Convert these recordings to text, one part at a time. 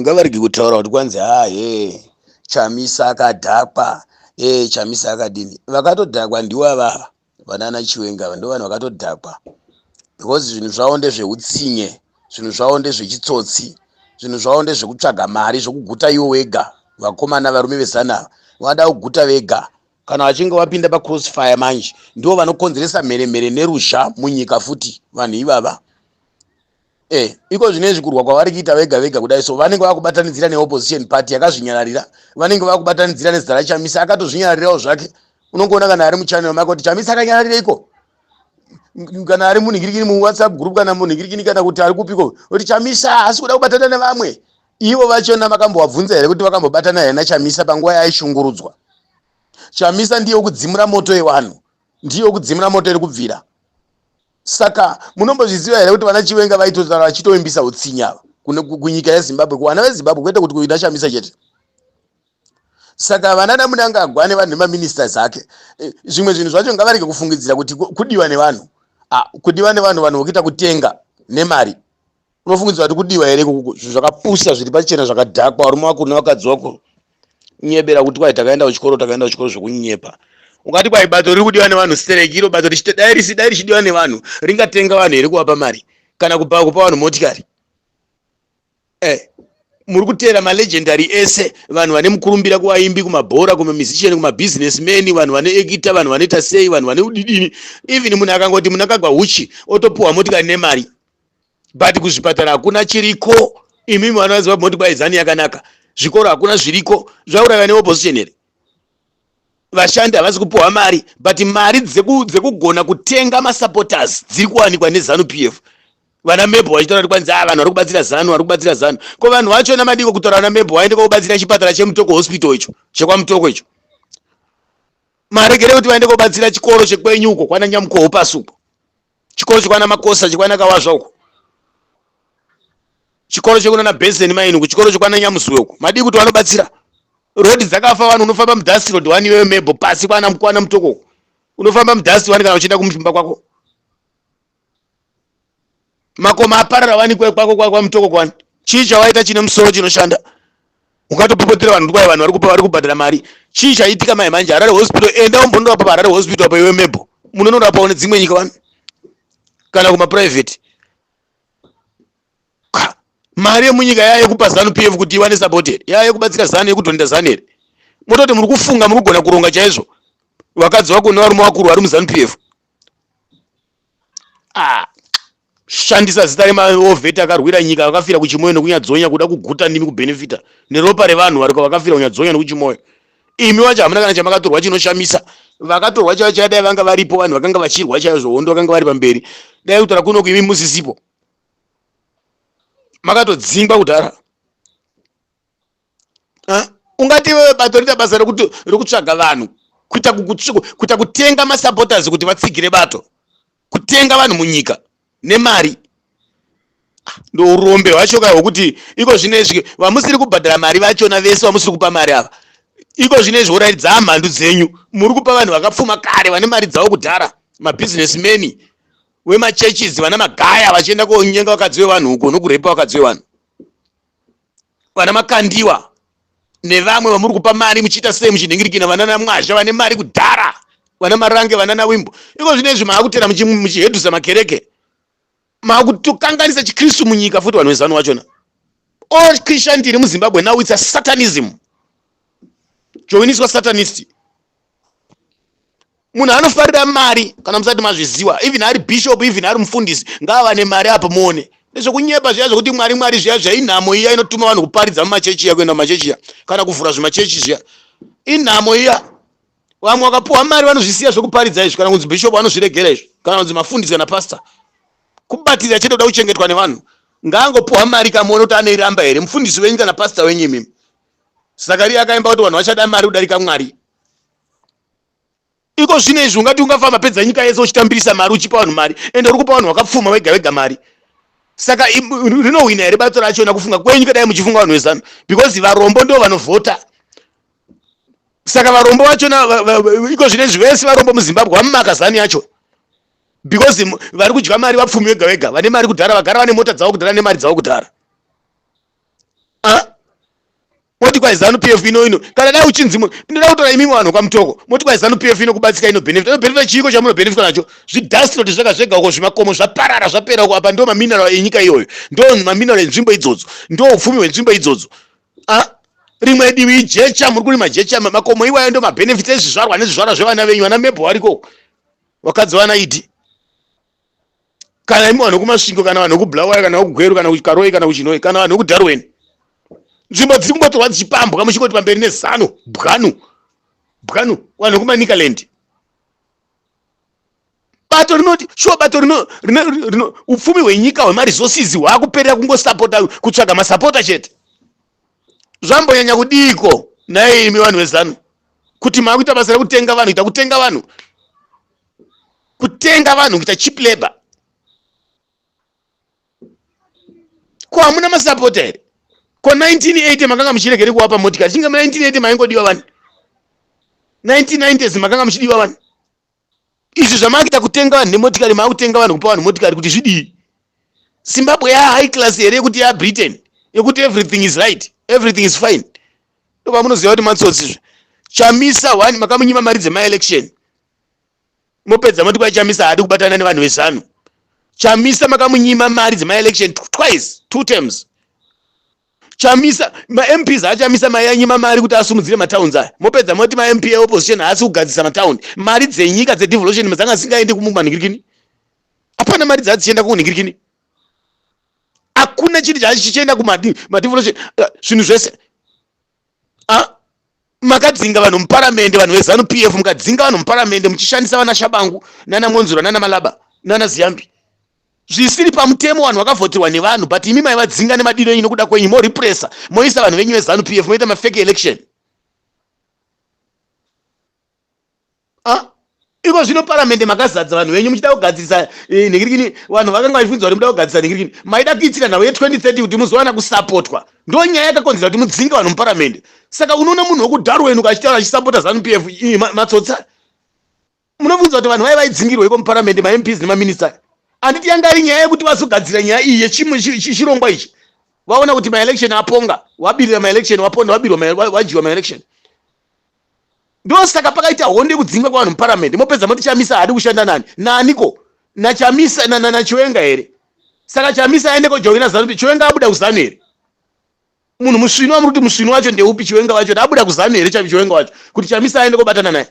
Ngavarege kutaura kuti kwanzi ha he Chamisa akadhakwa, e Chamisa akadini. Vakatodhakwa ndiwo avava vanana Chiwenga ava, ndo vanhu vakatodhakwa because zvinhu zvavo ndezveutsinye, zvinhu zvavo ndezvechitsotsi, zvinhu zvavo ndezvekutsvaga mari, zvokuguta iwo wega. Vakomana varume vezana ava vanoda kuguta vega. Kana vachinge vapinda pacrossfire manje, ndivo vanokonzeresa mheremhere neruzha munyika futi vanhu ivava. Iko zvinezvi kurwa kwavari kuita vega vega kudai so, vanenge vakubatanidzira neopposition party yakazvinyararira, vanenge vakubatanidzira nezita raChamisa akatozvinyararirawo zvake. Unongoona kana ari muchannel make kuti Chamisa akanyararireiko, kana ari munhingirikini muWhatsApp group, kana munhingirikini, kana kuti ari kupiko, kuti Chamisa haasi kuda kubatana nevamwe. Ivo vachona makambovabvunza here kuti vakambobatana here naChamisa panguva yaaishungurudzwa? Chamisa ndiye wekudzimura moto yevanhu, ndiye wekudzimura moto iri kubvira. Saka munombozviziva here kuti vana Chiwenga vaitotaura vachitoimbisa utsinya kunyika yeZimbabwe, kuvana veZimbabwe, kwete kuti kuina Chamisa chete? Saka vana naMnangagwa nevanhu nemaministers ake, zvimwe zvinhu zvacho ngavarege kufungidzira kuti kudiwa nevanhu. Kudiwa nevanhu, vanhu vokuita kutenga nemari, unofungidzira kuti kudiwa here ikoku? Zvinhu zvakapusa zviri pachena, zvakadhakwa. Varume vakuru nevakadzi vakuru nyebera kuti kwai takaenda kuchikoro, takaenda kuchikoro, zvokunyepa. Ungati kwai bato riri kudiwa nevanhu stereki iro bato dai risi dai richidiwa nevanhu, ringatenga vanhu here kuvapa mari kana kupa vanhu motikari? Muri kuteera malegendary ese, vanhu vane mukurumbira, kuvaimbi, kumabhora, kumamusician, kumabusinessmen, vanhu vane ekita, vanhu vanoita sei, vanhu vane udidini. Even munhu akangoti Mnangagwa huchi, otopuhwa motikari nemari, but kuzvipatara hakuna chiriko. Imimi vana vaZimbabwe moti kwai ZANU yakanaka, zvikoro hakuna zviriko, zvauraiwa neopposition here? Vashandi havasi kupiwa mari, but mari dzekugona kutenga masupporters dziri kuwanikwa neZANU PF. Vana Mebo vachitaura kuti kwanzi a vanhu vari kubatsira ZANU, vari kubatsira ZANU. Ko vanhu vachona madiko kutaura vana Mebo vaende kokubatsira chipatara cheMutoko Hospital icho, chekwaMutoko icho? Maregere kuti vaende kobatsira chikoro chekwenyu uko kwana Nyamukoho pasi uko, chikoro chekwana Makosa, chekwana Kawazva uko, chikoro chekunana Benson Maini uko, chikoro chekwana Nyamuzuwe uko. Madii kuti vanobatsira? Road dzakafa, vanhu unofamba mudust road wani iwewe Mebo, pasi kwana Mutoko uko unofamba mudust wani kana uchienda kumba kwako. Makoma aparara wani kwako kwaMutoko kwani. Chii chawaita chine musoro chinoshanda? Ungatopopotera vanhu kwai vanhu vari kupa, vari kubhadhara mari. Chii chaitika mai manje? Harare Hospital, enda umbonorapa paHarare Hospital apa iwe Mebo. Munonorapawo nedzimwe nyika vanhu kana kumaprivate. Mari yemunyika yaya yekupa ZANU PF kuti iwane support here? Yaya yekubatsira ZANU, yekudhonda ZANU here? Mototi muri kufunga muri kugona kuronga chaizvo, vakadzi vako nevarume vakuru vari muZANU PF. Ah, shandisa zita remawar vet akarwira nyika, vakafira kuChimoyo nekuNyadzonya, kuda kuguta ndimi, kubhenefita neropa revanhu vari vakafira kuNyadzonya nekuChimoyo. Imi wacho hamuna kana chamakatorwa chinoshamisa. Vakatorwa chaivo chadai vanga varipo, vanhu vakanga vachirwa chaizvo hondo, vakanga vari pamberi, dai kutaura kunoku imi musisipo, makatodzingwa kudhara. Ungati iwewe bato rita basa rekutsvaga vanhu, kuita kutenga masupporters kuti vatsigire bato, kutenga vanhu munyika nemari. Ndourombe hwacho ka hwokuti iko zvinezvi vamusiri kubhadhara mari vachona vese vamusiri kupa mari ava, iko zvinezvi woraidza mhandu dzenyu. Muri kupa vanhu vakapfuma kare, vane mari dzavo kudhara, mabusinessmen wemachurches, vana Magaya vachienda konyenga vakadzi vevanhu uko nokurepa vakadzi vevanhu, vana Makandiwa nevamwe vamuri kupa mari muchiita sei, muchinhingirikina, vana naMwazha vane mari kudhara, vana Marange, vana nawimbo. Iko zvinezvi maakutera muchihedhusa makereke, maakutokanganisa chiKristu munyika futi. Vanhu veZANU vachona, all Christianity iri muZimbabwe now it's a satanism, joiniswa satanist. Munhu anofarira mari, kana musati mazviziva, even ari bishop, even ari mufundisi, ngaava nemari apo muone. Ndezvekunyepa zviya zvokuti Mwari, Mwari zviya zviya. Inhamo iya inotuma vanhu kuparidza mumachechi iya, kuenda mumachechi iya kana kuvhura zvimachechi zviya, inhamo iya. Vamwe vakapuhwa mari vanozvisiya zvekuparidza izvi, kana kunzi bishop vanozviregera izvi, kana kunzi mafundisi kana pastor. Kubatirira chete, kuda kuchengetwa nevanhu. Ngaangopuhwa mari kamuone kuti anoiramba here mufundisi wenyu kana pastor wenyu imimi. Zakariya akaimba kuti vanhu vachada mari kudarika Mwari. Iko zvino izvi ungati ungafamba pedza nyika yese uchitambirisa mari, uchipa vanhu mari, ende uri kupa vanhu vakapfuma vega vega mari. Saka rinohwina here bato rachona kufunga kwenyu? Kadai muchifunga vanhu veZANU, because varombo ndo vanovhota. Saka varombo vachona iko zvino izvi vese varombo muZimbabwe vamumaka ZANU yacho, because vari kudya mari vapfumi vega vega, vane mari kudhara, vagara vane mota dzavo kudhara nemari dzavo kudhara. Ah? Moti kwai Zanu PF ino ino kana dai uchinzi ndinoda kutora imimi vanhu kwaMutoko moti kwai Zanu PF ino kubatsika ino benefit ino benefit chiiko chamuno benefit nacho zvidust not zvega zvega uko zvimakomo zvaparara zvapera uko apa ndo mamineral enyika iyoyo ndo mamineral enzvimbo idzodzo ndo upfumi hwenzvimbo idzodzo ah rimwe divi ijecha muri kurima jecha makomo iwayo ndo mabenefits ezvizvarwa nezvizvarwa zvevana venyu vana mebho variko vakadzi vana idi kana imi vanhu vekumasvingo kana vanhu vekubulawayo kana vekugweru kana kukaroi kana kuchinoi kana vanhu vekudarwen nzvimbo dziri kungotorwa dzichipambwa muchingoti pamberi nezano bwanu bwanu vanhu vekumanikaland bato rinoti shuwa bato rino rino upfumi hwenyika hwemaresources hwakuperera kungosapota kutsvaga masapota chete zvambonyanya kudiiko naye imi vanhu vezanu kuti makuita basa rekutenga vanhu kuita kutenga vanhu kutenga vanhu kuita cheap labor ko hamuna masapota here ko 1980 makanga muchiregere kuwapa motikari chinge 1980 maingodiwa vanhu 1990s makanga muchidiwa vanhu izvi zvamakuita kutenga vanhu nemotikari makutenga vanhu kupa vanhu motikari kuti zvidii zimbabwe ya high class here yekuti ya britain yekuti everything is right everything is fine ndopamunoziva kuti matsotsi zve chamisa one makamunyima mari dzemaelection mopedza moti kwai chamisa haadi kubatana nevanhu vezanu chamisa makamunyima mari dzemaelection twice two terms chamisa mamps achamisa maianyima mari kuti asumudzire matowns aya mopedza moti mamp eopposition haasi kugadzisa matown mari dzenyika dzedevolution dzanga dzisingaendi kumanhingirikini hapana mari dzadzichienda kunhingirikini hakuna chinhu chachichienda kumadevolution eh, zvinhu zvese ah, makadzinga vanhu muparamende vanhu vezanu p f mukadzinga vanhu muparamende muchishandisa vana shabangu nana monzura nana malaba nana ziyambi zvisiri pamutemo vanhu vakavhoterwa nevanhu but imi maivadzinga nemadiro enyu nokuda kwenyu morepressa moisa vanhu venyu vezanu p f moita mafake election Ah, iko zvino paramende makazadza vanhu venyu muchida kugadzirisa eh, nhingirikini vanhu vakanga vachifunzwa kuti muda kugadzirisa nhingirikini maida kuitira nhau ye2030 kuti muzowana kusapotwa ndo nyaya yakakonzera kuti mudzinge vanhu muparamende saka unoona munhu wekudharweni ukachitaura achisapota zanu p f matsotsa munobvunza kuti vanhu vaiva vaidzingirwa iko muparamende mamps nemaminista handiti yanga iri nyaya yekuti vazogadzira nyaya iyi yechirongwa ichi vaona kuti maelection aponga wabirira maelection waponda wabirwa wadyiwa maelection ndosaka pakaita hondo yekudzingwa kwevanhu muparamende mopedza moti chamisa haadi kushanda nani naniko nachamisa nachiwenga here saka chamisa aende kojoina zanu chiwenga abuda kuzanu here munhu musvinu wamuri kuti musvinu wacho ndeupi chiwenga wacho abuda kuzanu here chiwenga wacho kuti chamisa aende kobatana naye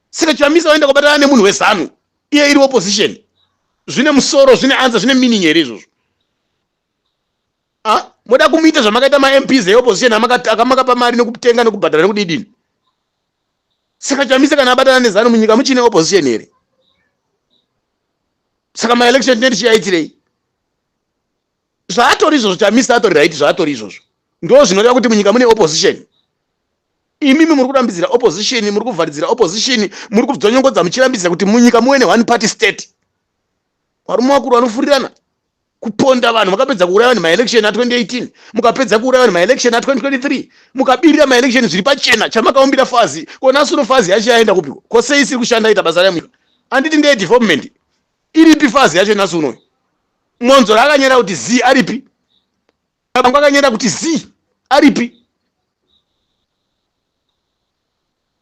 saka chamisa waenda kobatana nemunhu wezanu iye iri opposition zvine musoro zvine ansa zvine meaning here izvozvo Ah, moda kumuita zvamakaita maMPs eopposition akamakapa mari nekutenga nekubhadhara nekudidini saka chamisa kana abatana nezanu munyika muchine opposition here saka maelection tinenge tichiaitirei zvaatori izvozvo chamisa atori right zvaatori izvozvo ndo zvinoreva kuti munyika mune opposition imimi muri kurambidzira opposition muri kuvharidzira opposition muri kudzonyongodza muchirambidzira kuti munyika muve neone party state varume vakuru vanofurirana kuponda vanhu makapedza kuuraya vanhu maelection a2018 mukapedza kuuraya vanhu maelection a2023 mukabirira maelection zviri pachena chamakaumbira fazi ko nhasi uno fazi yacho yaenda kupiko ko sei isiri kushanda ita basa rayo anditi ndeye development iripi fazi yacho nhasi unoyo monzora akanyera kuti zii aripi bangu akanyera kuti zii aripi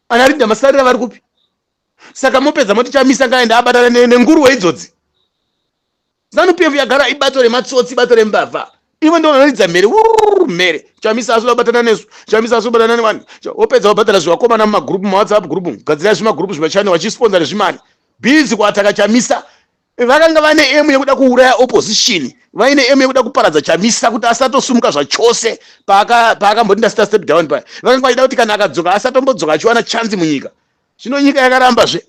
anarinda masarira vari kupi saka mopedza moti chamisa ngaende abatana nenguruwe idzodzi Zanu PF yagara ibato rematsotsi, ibato rembavha. Ivo ndo vanoridza mhere, mhere. Chamisa asoda kubatana nesu, Chamisa asoda kubatana nevanhu. Wopedza wabhadhara zvivakomana mumagroup, mumawhatsapp group, gadzira zvimagroup zvimachannel vachisponsor nezvimari. Busy kuataka Chamisa. Vakanga vane emu yekuda kuuraya opposition, vaine emu yekuda kuparadza Chamisa kuti asatosumuka zvachose paakamboti ndasita step down paya. Vakanga vachida kuti kana akadzoka asatombodzoka achiwana chance munyika. Zvino nyika yakaramba zve.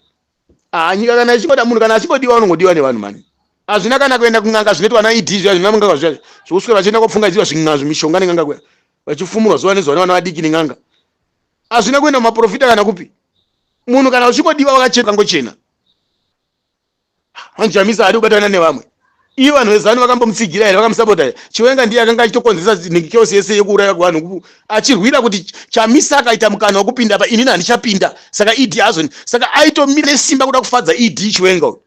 Ah, nyika kana ichingoda munhu kana achingodiwa unongodiwa nevanhu mani. Hazvina kana kuenda kun'anga zvinoitwa na ED zviya zvina mun'anga zviya. Zvokuswera vachienda kopfungaidzirwa zvin'anga zvimishonga nen'anga kuya. Vachifumurwa zuva nezuva nevana vadiki nen'anga. Hazvina kuenda kumaprofita kana kupi. Munhu kana uchingodiwa wakachena kangochena. Hanzi Chamisa haadi kubatana nevamwe. Ivo vanhu veZanu vakambomutsigira here vakamusapota here? Chiwenga ndiye akanga achitokonzeresa nhingi chaos yese yekuuraya vanhu achirwira kuti Chamisa akaita mukana wekupinda apa inini handichapinda saka ED azoni saka aitomira nesimba kuda kufadza ED Chiwenga uyu.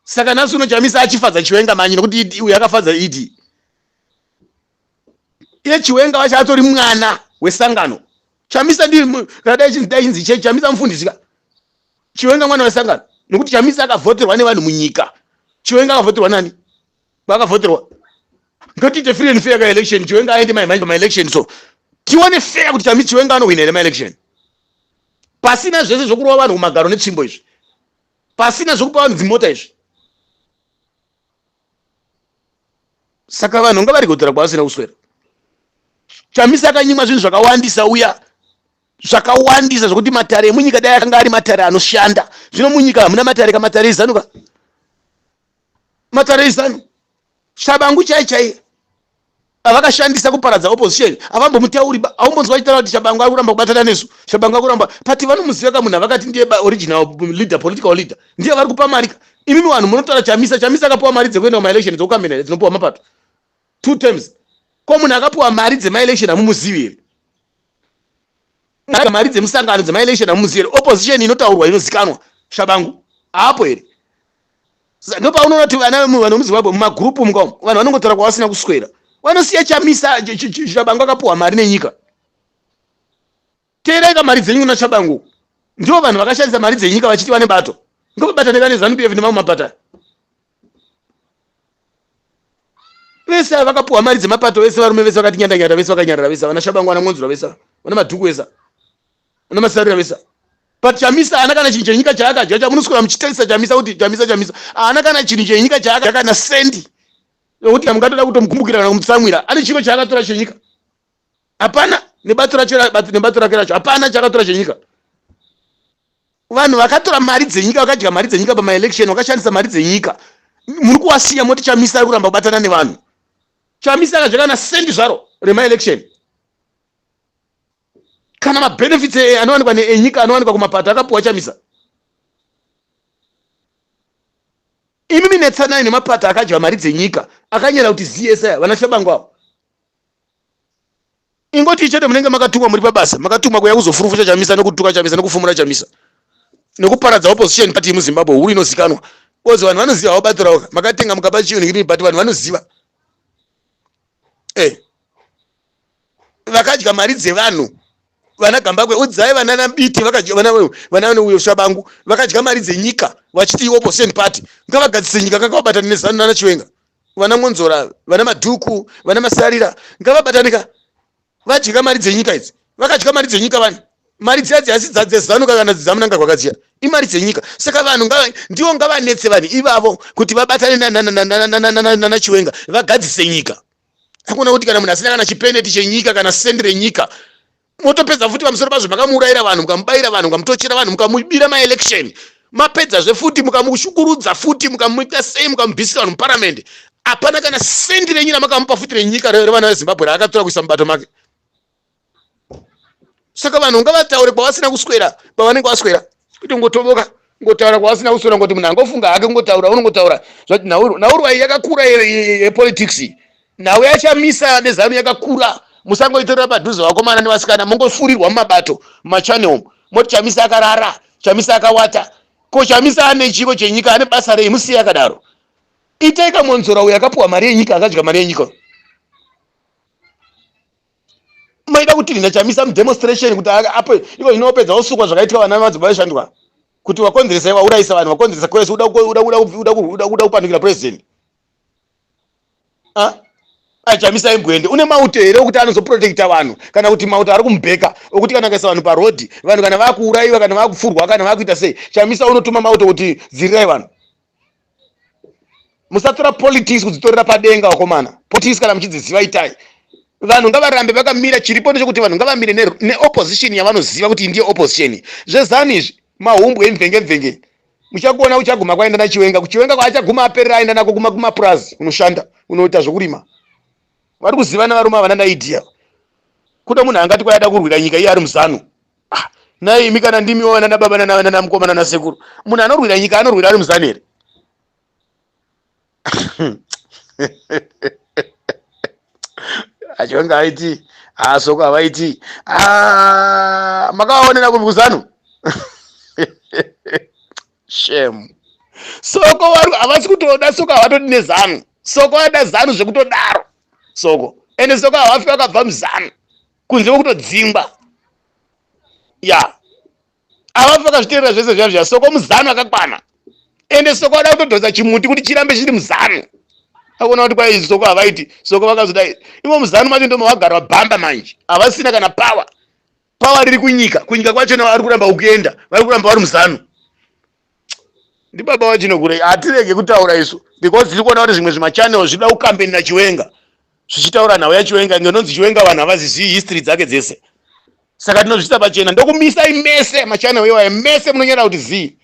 Saka nhasi uno Chamisa achifadza Chiwenga manje nekuti ED uyu akafadza ED. Iye Chiwenga wacho atori mwana wesangano. Chamisa ndi kana dai chinzi dai chinzi chechi Chamisa mufundisi ka. Chiwenga mwana wesangano nekuti Chamisa akavhoterwa nevanhu munyika. Chiwenga akavhoterwa nani? Vakavhoterwa. Ngatiite free and fair ka election Chiwenga aende mai manje ma election so. Tione fair kuti Chamisa Chiwenga anohwina here ma election. Pasina zvese zvokurova vanhu kumagaro netsvimbo izvi. Pasina zvekupa vanhu dzimota izvi. Saka vanhu ngavarege kutaura kwavasina kuswera. Chamisa akanyimwa zvinhu zvakawandisa uya zvakawandisa zvekuti matare emunyika dai akanga ari matare anoshanda. Zvino munyika hamuna matare ka matare ezanu ka matare ezanu Shabangu chai chai avakashandisa kuparadza opposition avambomutauri ba aumbonzwa vachitaura kuti Shabangu ari kuramba kubatana nesu Shabangu ari kuramba but vanomuziva ka munhu avakati ndiye original leader political leader ndiye vari kupa mari ka imimi vanhu munotaura Chamisa Chamisa akapiwa mari dzekuenda kumaelection dzekukamena here dzinopiwa mapato two terms ko munhu akapiwa mari dzemaelection hamumuzivi here mari dzemusangano dzemaelection hamumuzivi here opposition inotaurwa inozikanwa Shabangu haapo here Ndopaunoona kuti vana vanhu vemuZimbabwe mumagurupu muka umu vanhu vanongotaura kwavasina kuswera. Vanosiya Chamisa Chabangu akapuhwa mari nenyika. Teerai ka mari dzenyu kuna Chabangu. Ndivo vanhu vakashandisa mari dzenyika vachiti vane bato. Ndovabatane vane ZANU PF nemamwe mapato. Vese ava vakapuhwa mari dzemapato vese varume vese vakati nyanda nyanda vese vakanyarara vese vana Shabangu vana Mwonzora vese vana Madhuku vese vana Masarira vese but Chamisa haana kana chinhu chenyika chaakadya chamunoswera muchitarisa Chamisa kuti Chamisa Chamisa haana kana chinhu chenyika chaakadya kana sendi nokuti mungatoda kutomukumbukira kana kumutsamwira ane chiro chaakatora chenyika hapana nebato racho nebato rake racho hapana chaakatora chenyika vanhu vakatora mari dzenyika vakadya mari dzenyika pamaelection vakashandisa mari dzenyika muri kuwasiya moti Chamisa ari kuramba kubatana nevanhu Chamisa akadya kana sendi zvaro remaelection kana mabenefits e, anowanikwa enyika anowanikwa kumapato akapuwa Chamisa imi minetsanai nemapato akadya mari dzenyika akanyera kuti zsa vana Shabangu avo ingoti chete munenge makatumwa muri pabasa makatumwa kuya kuzofurufusha Chamisa nekutuka Chamisa nekufumura Chamisa nekuparadza opposition party yemuZimbabwe huru inozikanwa kozi vanhu vanoziva vabatsirawo makatenga mukapa chiyunhu but vanhu vanoziva eh vakadya mari dzevanhu vana Gambakwe udzai vana nabiti vakadya vana vana uyo Shabangu vakadya mari dzenyika vachiti opposition party ngavagadzise nyika kakavabatana nezanu nana Chiwenga vana Mwonzora vana Madhuku vana Masarira ngavabatane ka vadya mari dzenyika idzi vakadya mari dzenyika vanhu mari dziya dziya asi dzezanu kana dzamunangagwa kadziya imari dzenyika saka vanhu ndivo ngavanetse vanhu ivavo kuti vabatane nana Chiwenga vagadzise nyika Hakuna kuti kana munhu asina kana chipeneti chenyika kana sendi renyika motopedza futi pamusoro pazvo makamuurayira vanhu mukamubayira vanhu mukamutochera vanhu mukamubira maelection mapedzazve futi mukamushukurudza futi mukamuita sei mukamubvisira vanhu muparamende hapana kana sendi renyu ramakamupa futi renyika revana vezimbabwe raakatora kuisa mubato make saka vanhu ngavataure kwavasina kuswera pavanenge vaswera kuti ngotoboka ngotaura kwavasina kuswera ngoti munhu angofunga hake ngotaura unongotaura zvati nhaurwa iyi yakakura yepolitics nhau yachamisa nezanu yakakura musangoitorera padhuze vakomana nevasikana mongofurirwa mumabato mumachannel umu moti chamisa akarara chamisa akawata ko chamisa ane chiko chenyika ane basa rei musiye akadaro itai kamonzora uyo akapiwa mari yenyika akadya mari yenyika maida kuti rina chamisa mudemonstration kuti ape iko zvino wapedza wosukwa zvakaitika vana vemadzibaba veshandwa kuti wakonzeresa waurayisa vanhu wakonzeresa kwese uda uda uda uda uda uda kupandukira president ah achamisa imbwende une mauto here okuti anozoprotecta vanhu kana kuti mauto ari kumubheka okuti kana akaisa vanhu parodhi vanhu kana vakuurayiwa kana vakupfurwa kana vakuita sei chamisa unotuma mauto kuti dzirirai vanhu musatora politics kudzitorera padenga vakomana politics kana muchidziziva itai vanhu ngavarambe vakamira chiripo ndechekuti vanhu ngavamire neopposition ne yavanoziva kuti ndiye opposition zvezanu izvi mahumbwe emvenge mvenge muchakuona uchaguma kwaenda nachiwenga kuchiwenga kwaachaguma aperera aenda nako kumapurazi kunoshanda kunoita zvokurima vari kuzivana varume havana naidea kuda munhu angati kwayada kurwira nyika iye ari muzanu ah, nai imi kana ndimiwo nana baba nana nana mukoma nana sekuru munhu anorwira nyika anorwira ari muzanu here achionga aiti asoko ah, havaiti ah, makavaonera kupi kuzanu shem soko vari havasi kutoda soko havatodi nezanu soko ada zanu zvekutodaro soko Ende Soko havafi vakabva muZanu kunze kwekutodzingwa. Ya, havafi vakazviteerera zvese zviya zviya. Soko muZanu akakwana. Ende Soko ada kutodhonza chimuti kuti chirambe chiri muZanu. Akuona kuti kwai Soko havaiti, Soko vakazodai. Imo muZanu macho ndomavagara vabhamba manje, havasina kana power. Power riri kunyika, kunyika kwacho vari kuramba ukuenda, vari kuramba vari muZanu. Ndibaba vaChinogurei, hatirege kutaura isu because tiri kuona kuti zvimwe zvimachannel zvinoda kukambenera Chiwenga, zvichitaura nhau yaChiwenga inge inonzi Chiwenga, vanhu havazizivi history dzake dzese. Saka tinozviisa pachena, ndokumisai mese machannel iwayo mese munonyara kuti zii,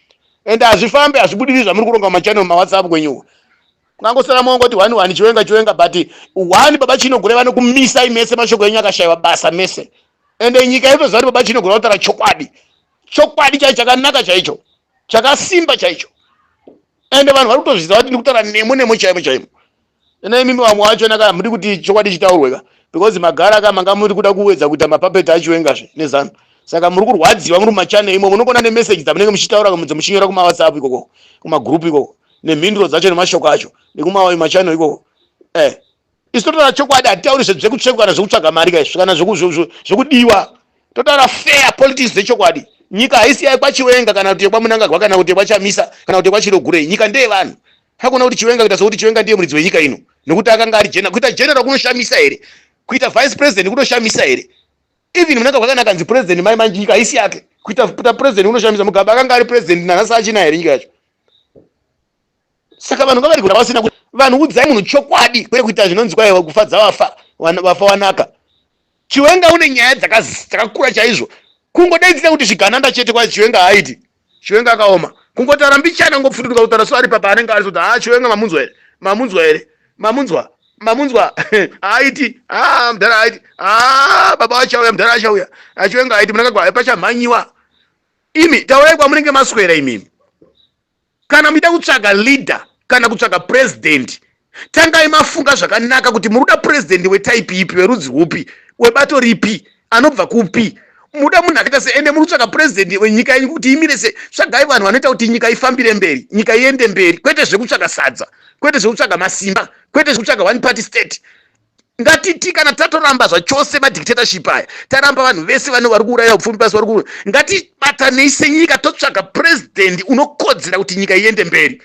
ende hazvifambi, hazvibudiri zvamuri kuronga mumachannel mumawhatsapp kwenyuwo. Mungangosara mongoti one one Chiwenga Chiwenga, but one baba Chinogurei vanokumisai mese, mashoko enyu akashayiwa basa mese. Ende nyika inotoziva kuti baba Chinogurei vanotaura chokwadi, chokwadi chaicho chakanaka chaicho chakasimba chaicho. Ende vanhu vari kutozviziva kuti ndikutaura nemo nemo chaimo chaimo. Ene imimi vamwe vacho naka hamudi kuti chokwadi chitaurwe ka, because magara ka manga muri kuda kuwedza kuita mapapeti aChiwengazve neZanu. Saka muri kurwadziwa muri mumachane imo, munongona nemeseji dzamunenge muchitaura muchinyora kumawhatsapp ikoko, kumagroup ikoko, nemhinduro dzacho nemashoko acho nekumamachano ikoko. Isu totaura chokwadi, hatitauri zvekutsvekwa kana zvekutsvaga mari kaizvo kana zvekudiwa. Totaura fair politics dzechokwadi. Nyika haisi yekwaChiwenga kana kuti yekwaMunangagwa kana kuti yekwaChamisa kana kuti yekwaChirogurei. Nyika ndeyevanhu. Hakuna kuti Chiwenga kuita sokuti Chiwenga ndiye muridzi wenyika ino nekuti akanga ari general. Kuita general kunoshamisa here? Kuita vice president kunoshamisa here? Even Munangagwa kana akanzi president mai manje nyika haisi yake. Kuita president kunoshamisa? Mugabe akanga ari president, nanhasi achina here nyika yacho? Saka vanhu ngavari kuda vasina vanhu, udzai munhu chokwadi kwete kuita zvinonzi kwaiwa kufadza vafa vafa wanaka. Chiwenga une nyaya dzakakura chaizvo, kungodaidzira kuti zvigananda chete kwa Chiwenga haaiti. Chiwenga akaoma, kungotaura mbichana ngopfuturuka kutaura so ari papa anenge ari soti haa Chiwenga mamunzwa here? Mamunzwa here? Mamunzwa, mamunzwa haaiti. Haa, mudhara haaiti. Haa, baba vachauya, mudhara achauya. AChiwenga haaiti, munangagwa pachamhanyiwa. Imi taurai kwamunenge maswera imimi. Kana muchida kutsvaga leader kana kutsvaga president, tangai mafunga zvakanaka kuti muri kuda president wetype ipi, werudzi rwupi, webato ripi, anobva kupi, muda munhu akaita se. Ende muri kutsvaga president wenyika yenyu kuti imire se. Tsvagai vanhu vanoita kuti nyika ifambire mberi, nyika iende mberi, kwete zvekutsvaga sadza, kwete zvekutsvaga masimba, kwete zvekutsvaga one party state. Ngatiti kana tatoramba zvachose madictatorship aya, taramba vanhu vese vano vari kuuraya upfumi pasi vari ku, ngatibatanei senyika totsvaga president unokodzera kuti nyika iende mberi.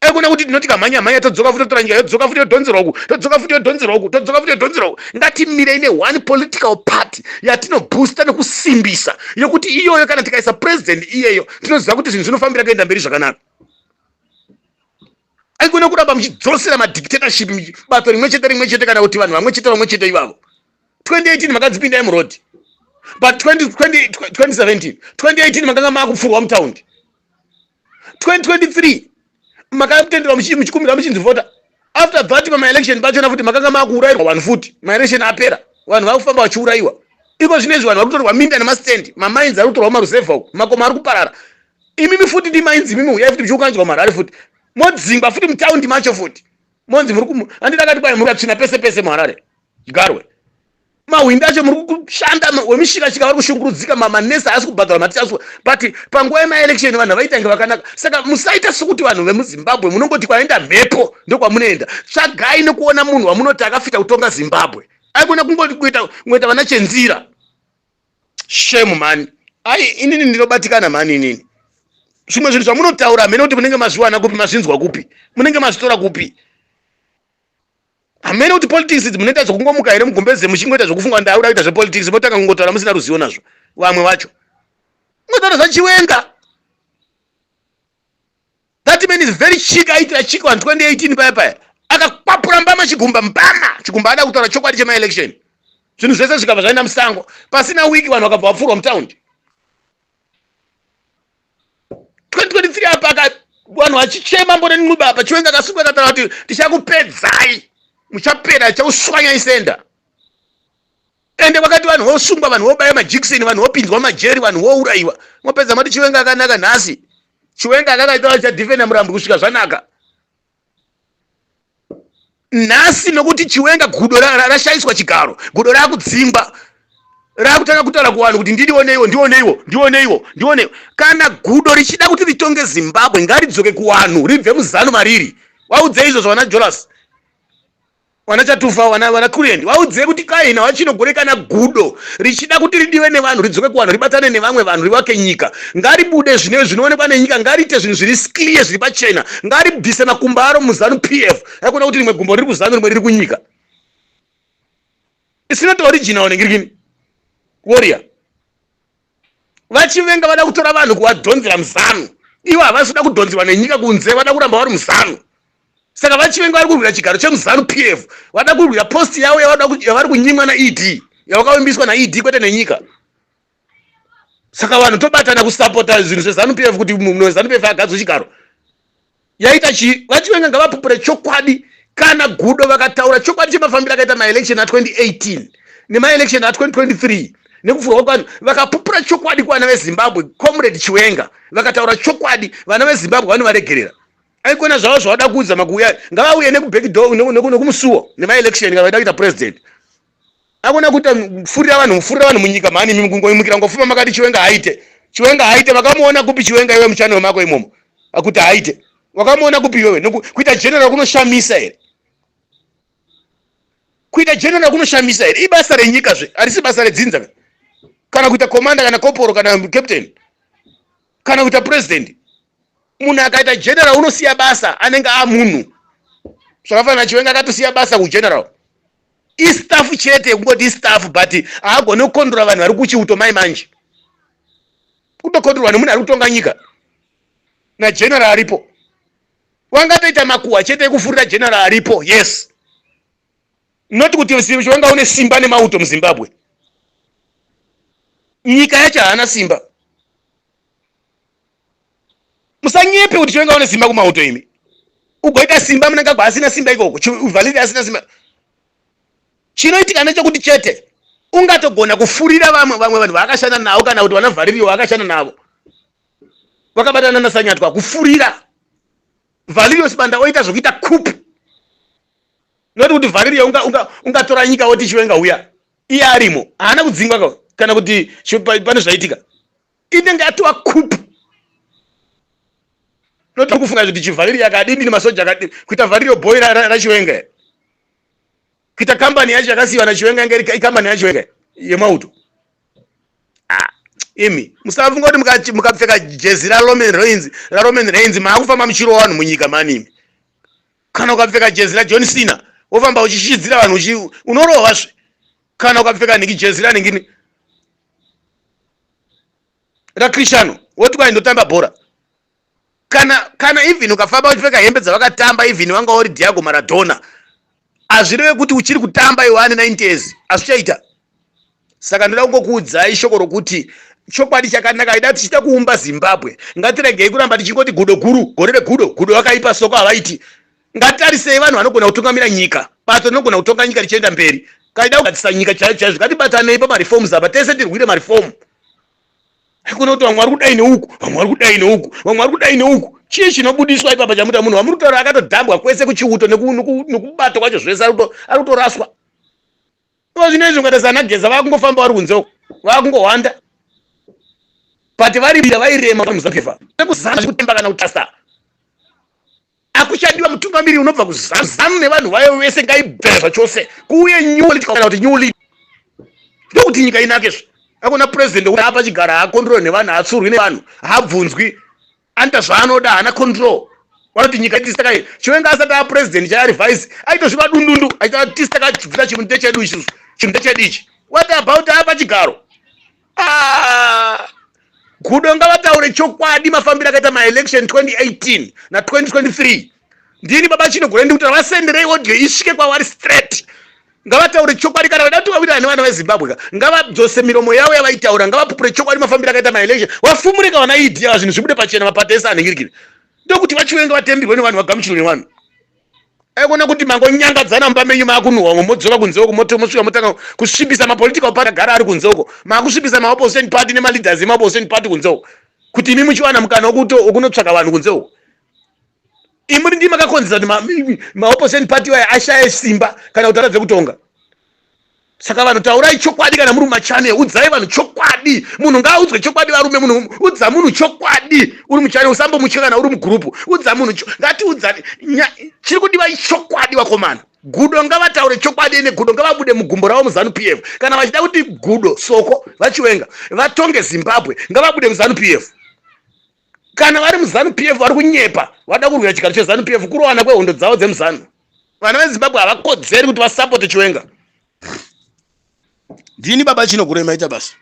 Aikona kuti tinoti kamhanya mhanya todzoka futi totora nyika, yodzoka futi yodhonzerwa uku, todzoka futi yodhonzerwa uku, todzoka futi yodhonzerwa uku. Ngatimirei neone political party yatinoboosta nekusimbisa, yokuti iyoyo kana tikaisa president iyeyo tinoziva kuti zvinhu zvinofambira kuenda mberi zvakanaka. Aikona kuramba muchidzosera madictatorship, bato rimwe chete rimwe chete kana kuti vanhu vamwe chete vamwe chete ivavo. 2018 makadzipindai muroad, but 2017, 2018 makanga maakupfurwa mutaundi. 2023 makatenderwa muchikumbirwa muchinzi vhota. After that pamaelection pachona futi makanga maakuurayirwa vanhu futi. Maelection apera, vanhu vakufamba vachiurayiwa. Iko zvino izvi vanhu vari kutorwa minda nemastendi, mamainzi ari kutorwa maruzevha uku, makomo ari kuparara. Imimi futi ndimainzi imimi, uyai futi muchiunganidzwa muHarare futi, modzingwa futi mutaundi macho futi, monzi muri kumu handiti akati kwai muri katsvina pese pese muHarare garwe mahwindi acho muri kushanda wemishikashika vari kushungurudzika, manesi haasi kubhadhara, maticha asi. But panguva yemaelection vanhu havaita inge vakanaka. Saka musaita sokuti vanhu vemuZimbabwe munongoti kwaenda mhepo ndokwamunoenda. Tsvagai nekuona munhu wamunoti akafita kutonga Zimbabwe. Aikona kungoti kuita kungoita vana chenzira. Shame mani, ai inini ndinobatikana mani inini. Zvimwe zvinhu zvamunotaura hamene kuti munenge mazviwana kupi, mazvinzwa kupi, munenge mazvitora kupi, hamene kuti politics idzi munoita zvokungomuka here mugumbeze muchingoita zvokufunga ndauda kuita zvepolitics, motanga kungotaura musina ruzivo nazvo. Vamwe vacho ngotaura zvaChiwenga. That man is very chic, aitira chic vanhu 2018 paya paya akakwapura mbama Chigumba, mbama Chigumba ada kutaura chokwadi chemaelection, zvinhu zvese zvikabva zvaenda musango. Pasina wiki vanhu vakabva vapfurwa mutaundi. 2023 apa vanhu vachichema mbone ncube apa Chiwenga akasungwa, akataura kuti tichakupedzai, muchapera, tichakuswanyai senda. Ende vakati vanhu vosungwa, vanhu vobaya majikiseni, vanhu vopinzwa majeri, vanhu vourayiwa, mopedza mati Chiwenga akanaka. Nhasi Chiwenga akakaita vachadhifenda murambi kusvika zvanaka nhasi, nokuti Chiwenga gudo rashayiswa chigaro, gudo rakudzingwa, rakutanga kutaura kuvanhu kuti ndidioneiwo, ndioneiwo, ndioneiwo, ndioneiwo. Kana gudo richida kuti ritonge Zimbabwe, ngaridzoke kuvanhu, ribve muZanu mariri. Waudze izvozvo vana Jolas. Vana Chatufa, vana Kulend, vaudzei kuti kaina vachinogore kana gudo richida kuti ridiwe nevanhu, ridzoke kuvanhu, ribatane nevamwe vanhu, rivake nyika. Ngaribude zvine zvinoonekwa nenyika, ngariite zvinhu zviri clear, zviri pachena, ngaribvise makumbo aro muZanu PF. Haikona kuti rimwe gumbo riri kuZanu, rimwe riri kunyika. It's not original nengirikini warrior. Vachivenga vada kutora vanhu kuvadhonzera muZanu. Ivo havasi kuda kudhonzerwa nenyika kunze, vada kuramba vari muZanu. Saka vachivenga vari kurwira chigaro chemuZanu PF, vada kurwira post yavo yavari kunyimwa naED, yavakavimbiswa naED kwete nenyika. Saka vanhu tobatana kusapota zvinhu zveZanu PF kuti munhu weZanu PF agadzwe chigaro. Yaita chii? VaChiwenga ngavapupure chokwadi. Kana Gudo vakataura chokwadi chemafambiro akaita maelection a2018 nemaelection a2023 nekupfurwa kwevanhu, vakapupura chokwadi kuvana veZimbabwe, Comrade Chiwenga vakataura chokwadi, vana veZimbabwe vanovaregerera. Aikona zvavo zvavada kuudza makuuya, ngavauye nekuback door, nekumusuwo nemaelection kana vaida kuita president. Akona kuita furira vanhu, furira vanhu munyika mhani, imi kungoimukira ngofuma makati Chiwenga haite. Chiwenga haite, vakamuona kupi Chiwenga iwe muchannel mako imomo? Akuti haite. Wakamuona kupi iwewe? Kuita general kunoshamisa here? Kuita general kunoshamisa here? Ibasa renyika zve, harisi basa redzinza. Kana kuita commander kana corporal kana captain. Kana kuita president. Munhu akaita general unosiya basa, anenge amunhu. Zvakafanana Chiwenga akatosiya basa kugeneral. Istaff chete, kungoti istaff, but haagoni kukondora vanhu vari kuchiuto mai manje. Kutokondorwa nemunhu ari kutonga nyika. Na general aripo. Wangatoita makuhwa chete ekufurira general aripo, yes. Not kuti Chiwenga une simba nemauto muZimbabwe. Nyika yacho haana simba. Musanyepe kuti Chiwenga une simba kumauto imi. Ugoita simba Mnangagwa asina simba ikoko, Valerio asina simba. Chinoitika ndechekuti chete ungatogona kufurira vamwe vanhu vaakashanda navo, kana kuti vana Valerio vaakashanda navo vakabatana naSanyatwa, kufurira Valerio Sibanda oita zvokuita coup. Not kuti Valerio ungatora nyika woti Chiwenga uya, iye arimo, haana kudzingwa kana kuti pane zvaitika, inenge atova coup. Not kufunga kuti chiValerio akadini nemasoja akadini kuita Valerio boy raChiwenga, kuita kambani yacho yakasiyiwa naChiwenga, inge ikambani yaChiwenga yemauto. Imi musafunga kuti mukapfeka jezi raRoman Reigns, raRoman Reigns, maakufamba muchirova vanhu munyika mani imi. Kana ukapfeka jezi raJohn Cena wofamba uchishidzira vanhu, unorova zve. Kana ukapfeka nhingi jezi ranhingini raCristiano woti kwai ndotamba bhora. Kana even ukafamba uchipfeka hembe dzavakatamba, even vanga uri Diego Maradona, hazvireve kuti uchiri kutamba iwe ane 90 years, hazvichaita. Saka ndoda kungokuudzai shoko rokuti chokwadi chakanaka ida tichida kuumba Zimbabwe, ngatiregei kuramba tichingoti gudo guru, gore regudo, gudo vakaipa, soko havaiti. Ngatarisei vanhu vanogona kutungamira nyika, bato rinogona kutonga nyika richienda mberi. Kaida kugadzisa nyika chaizvo chaizvo, ngatibatanei pamareforms apa, tese tirwire mareform. Hakuna kuti vamwe vari kudai neuku, vamwe vari kudai neuku, vamwe vari kudai neuku. Chii chinobudiswa ipapa chamuita? Munhu wamuri kutaura akatodhambwa kwese kuchiuto nekubato kwacho zvese, ari kutoraswa. Zvino izvi ungaita sanaGeza, vakungofamba vari kunze uko, vakungohwanda, but vari vairema muZANU-PF nekuzana zvekutemba kana kutasta. Akuchadiwa mutungamiri unobva kuZANU nevanhu vayo vese, ngaibve zvachose, kuuye new political kana kuti new leader, ndokuti nyika inake. Akuna president apa chigara haakontrol nevanhu, haatsurwi nevanhu, haabvunzwi, anoita zvaanoda, haana control. Vanoti nyika tisi takai Chiwenga asati apresident chaari vice aitosviba dundundu aita tisi takabvita chinhu ndechedu isusu, chinhu ndechedu ichi. What about apa chigaro? Ah, gudo ngavataure chokwadi mafambiro akaita maelection 2018 na2023. Ndini baba Chinogore, ndikuti vasenderei audio isvike kwavari straight. Ngavataure chokwadi. Kana vada kuti vawirirana nevana veZimbabwe ka, ngavadzose miromo yavo yavaitaura, ngavapupure chokwadi mafambiro akaita maelection, vafumurika vana ED ava, zvinhu zvibude pachena, mapato ese anhingirikiri, ndokuti vaChiwenga vatembirwe nevanhu, vagamuchirwe nevanhu. Aikona kuti mangonyangadzana mumba menyu, maakunhuhwa, modzoka kunze uko, mosvika motanga kusvibisa mapolitical party agara ari kunze uko, maakusvibisa maopposition party nemaleaders emaopposition party kunze uko, kuti imi muchiwana mukana wekunotsvaka vanhu kunze uko. Imuri ndimi makakonzesa kuti maopposition party aya ashaye simba kana kuti aradze kutonga. Saka vanhu taurai chokwadi. Kana muri mumachannel, udzai vanhu chokwadi. Munhu ngaaudzwe chokwadi, varume. Munhu, udza munhu chokwadi uri muchannel, usambomutya. Kana uri mugurupu, udza munhu. Ngatiudzani, chiri kudiwa ichokwadi, vakomana. Gudo ngavataure chokwadi ene gudo ngavabude mugumbo ravo muzanu PF. Kana vachida kuti gudo soko vachiwenga vatonge Zimbabwe ngavabude muzanu PF. Kana vari muzanu PF vari kunyepa vada kurwira chigaro chezanu PF kurowana kwehondo dzavo dzemuzanu. Vana veZimbabwe havakodzeri kuti vasapote Chiwenga. Ndini baba Chino kurema ita basa.